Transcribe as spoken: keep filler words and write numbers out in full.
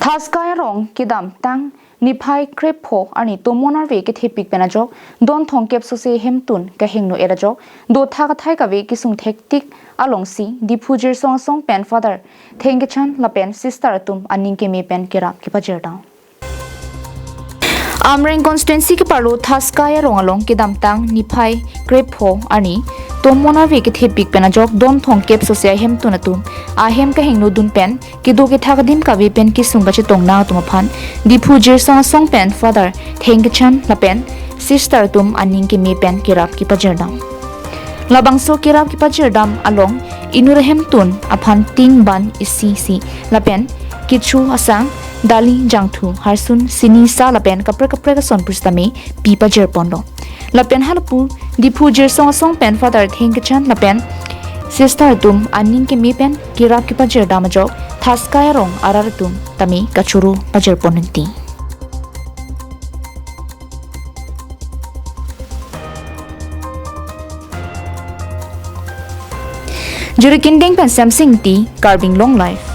Thaskai arong kedamtang niphai krepho arni tomon arve kethepik pen ajok don thomkep sose hemtun kahingno-et ajok dothak athai kave kesung thektik alongsi Diphu Jirsong Asong pen Father Thengkechan lapen Sister atum aning keme pen kerap kepajirdam. Amreng constituency keparlo Thaskai arong along kedamtang niphai krepho arni tomon arve kethepik pen ajok don thomkep sose ahemtun atum ahem kahingnodun pen kedo kethak adim kave pen kesung kachetong nang atum aphan Diphu Jirsong Asong pen Father Thengkechan lapen Sister atum aning keme pen kerap kepajirdam. Labangso kerap kepajirdam along inut ahemtun aphan ting ban isi isi lapen kecho asang, dali, jangthu, harsun, sini, sa lapen kaprek kaprek ason pusitame pipajirponlo. Lapen halapu Diphu Jirsong Asong pen Father Thengkechan lapen Sister atum aning keme pen kerap kepajirdam ajok Thaskai arong arat atum tame kachoro pajirpon nangji. Jirikinding pen Samsing T, Karbi Anglong Live.